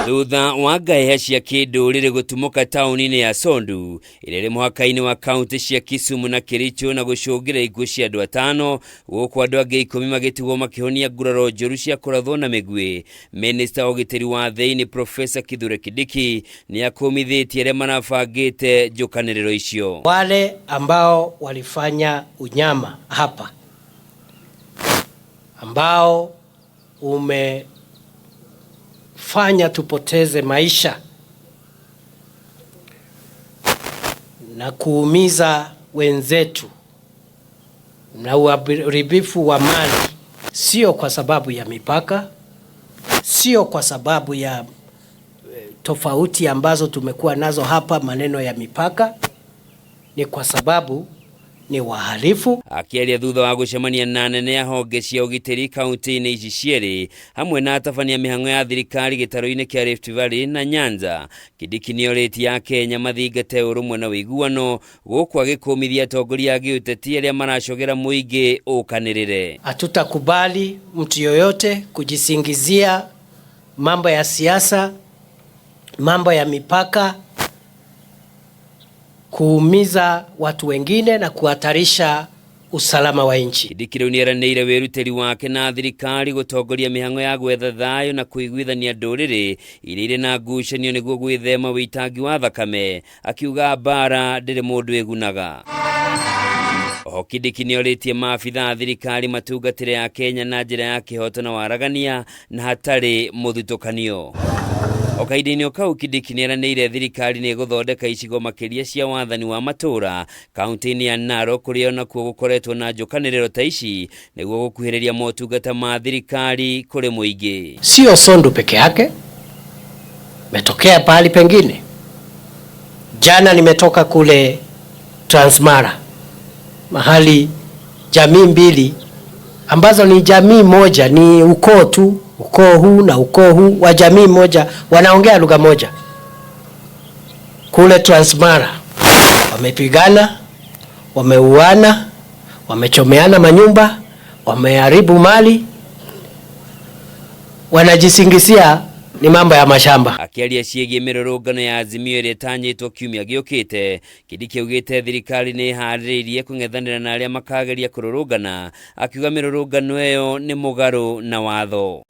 Thutha wa ngaĩha cia kĩndũrĩrĩ gũtumũka taũni-inĩ ya Sondu ĩrĩa ĩrĩ mũhaka-inĩ wa kaunti cia Kisumu na Kericho na gũcũngĩra ikuũ cia andũ atano, gũkũ andũ angĩ 10 magĩtigwo makĩhonia nguraro njũru cia kũrathwo na mĩguĩ. Minista wa ũgitĩri wa thĩinĩ Profesa Kithure Kindiki nĩ akũmithĩtie arĩa marabangĩte njũkanĩrĩro icio. Wale ambao walifanya unyama hapa ambao umefanya tupoteze maisha na kuumiza wenzetu na uharibifu wa mali, sio kwa sababu ya mipaka, sio kwa sababu ya tofauti ambazo tumekuwa nazo hapa, maneno ya mipaka, ni kwa sababu ni wahalifu. Akĩaria thutha wa gũcemania na anene a honge cia ũgitĩri kaunti-inĩ ici cierĩ hamwe na atabania mĩhang'o ya thirikari gĩtarũ-inĩ kĩa Rift Valley na Nyanza, Kindiki nĩorĩtie Akenya mathingate ũrũmwe na ũiguano gũkũ agĩkũmithia atongoria a gĩũteti arĩa maracogera mũingĩ ũkanĩrĩre. Hatutakubali mtu yoyote kujisingizia mambo ya siasa, mambo ya mipaka, kuumiza watu wengine na kuhatarisha usalama wa nchi. Kindiki rĩu nĩeranĩire wĩrutĩri wake na thirikari gũtongoria mĩhang'o ya gwetha thayũ na kũiguithania ndũrĩrĩ iria irĩ na ngucanio nĩguo gwĩthema wĩitangi wa thakame, akiuga mbara ndĩrĩ mũndũ ĩgunaga. Oho Kindiki nĩorĩtie maabitha a thirikari matungatĩre Akenya na njĩra ya kĩhoto na waragania na hatarĩ mũthutũkanio. O kahinda-inĩ o kau Kindiki nĩeranĩire thirikari nĩ ĩgũthondeka icigo makĩria cia wathani wa matũũra kaunti-inĩ ya Narok kũrĩa onakuo gũkoretwo na njũkanĩrĩro ta ici nĩguo gũkuhĩrĩria motungata ma thirikari kũrĩ mũingĩ. Sio Sondu peke yake, metokea pahali pengine. Jana nimetoka kule Transmara, mahali jamii mbili ambazo ni jamii moja, ni ukoo tu, ukoo huu na ukoo huu wa jamii moja, wanaongea lugha moja. Kule Transmara wamepigana, wameuana, wamechomeana manyumba, wameharibu mali, wanajisingizia ni mambo ya mashamba. Akĩaria ciĩgiĩ mĩrũrũngano ya Azimio ĩrĩa ĩtanyĩtwo kiumia gĩũkĩte, Kindiki augĩte thirikari nĩ ĩharĩrĩirie kũng'ethanĩra na arĩa makageria kũrũrũngana, akiuga mĩrũrũngano ĩyo nĩ mũgarũ na watho.